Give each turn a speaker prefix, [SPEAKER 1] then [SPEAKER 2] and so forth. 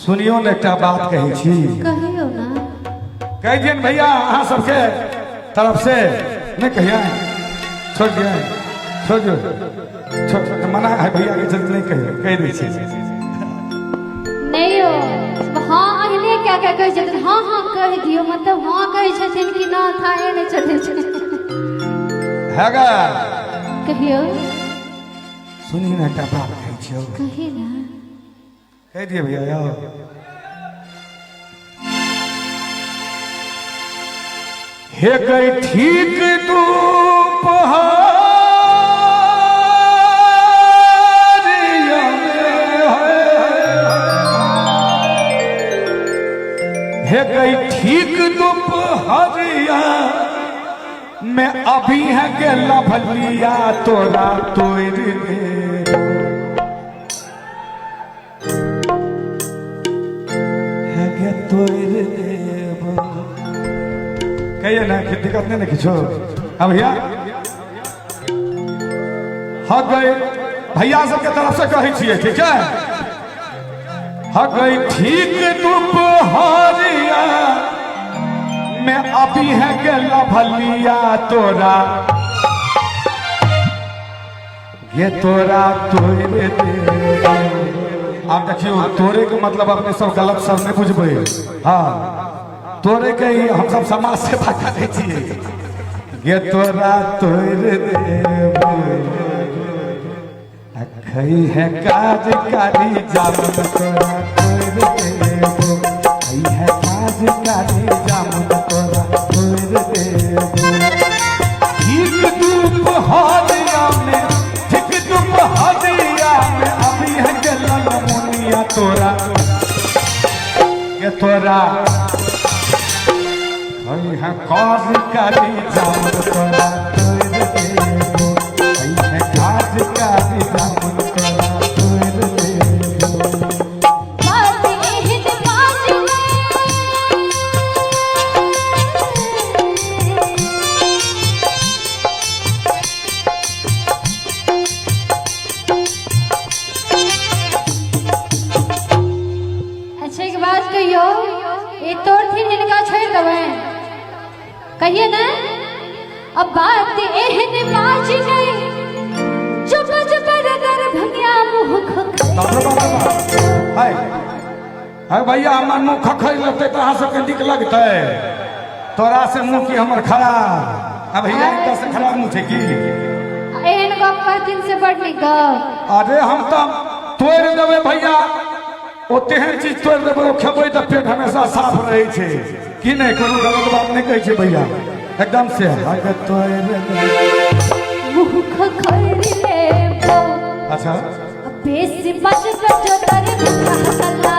[SPEAKER 1] सुनियो ने एकटा बात कहै छी।
[SPEAKER 2] कहियो ना।
[SPEAKER 1] कहि दियनि भैया अहाँ सबके तरफ से नहीं कहिए, छोड़ दिए, छोड़ दियो, छोड़ मना है भैया के चलते नहीं कहिए, कहि दै छी।
[SPEAKER 2] नहीं हो, हाँ अहले क्या क्या कहै छथिन, हाँ हाँ कहि दियौ, मतलब हाँ कहै छथिन कि ना था ए नहीं चलै छै।
[SPEAKER 1] हैगा
[SPEAKER 2] कहियो।
[SPEAKER 1] सुनियो ने एकटा बात कहै छियौ।
[SPEAKER 2] कही ना।
[SPEAKER 1] कहि दिए भैया यौ। हे गई ठीक दुपहरिया में हे गई ठीक दुपहरिया में अभी है के लभलिया तोरा तोड़ दे तोड़ देब। कहिए ना कि दिक्कत नहीं ना किछो। हाँ भैया, हाँ गए भैया सबके तरफ से कहै छियै, ठीक है? हाँ गई ठीक दुपहरिया में अभी है के लभलिया तोरा ये तोरा तोड़े दे। आब देखियौ, तोड़े के मतलब अपने सब गलत सब नहीं बुझबै। हाँ, तोड़े के ही हम सब समाज सेवा करै छियै। ये तोरा तोड़ देबै खई है काज कारी जामुन, तोरा तोड़ देबो। खई है काज कारी जामुन, तोरा तोड़ देबो। ठीक दुपहरिया में, ठीक दुपहरिया में अभी है गेलन मुनिया तोरा ये तोरा खई है काज कारी जामुन, तोरा तोड़ देबो। खई है काज कारी जामुन, तोरा तोड़ देबो।
[SPEAKER 2] बात एहन बाजबै, अच्छा एक बात कहियो, ई तोड़थिन हिनका छोड़ि देबै? कहिए ने। अब बात एहन बाजबै जो बजबर दरभंगिया मुँह खोखै।
[SPEAKER 1] बाप रे बाप रे बाप। हाय हाय भैया, हमर मुँह खखै लगतै तऽ अहाँ सबके नीक लगतै? तोरा से मुँह की हमर खराब? अब भैया, एक से खराब मुँह छै की?
[SPEAKER 2] एहन गप कहथिन से बड़ नीक गप।
[SPEAKER 1] अरे हम तऽ तोड़ि देबै भैया, ओ तेहन चीज तोड़ि देबै, ओ खेबै तऽ पेट हमेशा साफ रहै छै की नहि? कोनो गलत बात नहि कहै छै भैया, एकदम से हग तोड़ि देबै।
[SPEAKER 2] मुँह खखै लेबो।
[SPEAKER 1] अच्छा।
[SPEAKER 2] बेसी बजबै जो दरभंगा कला।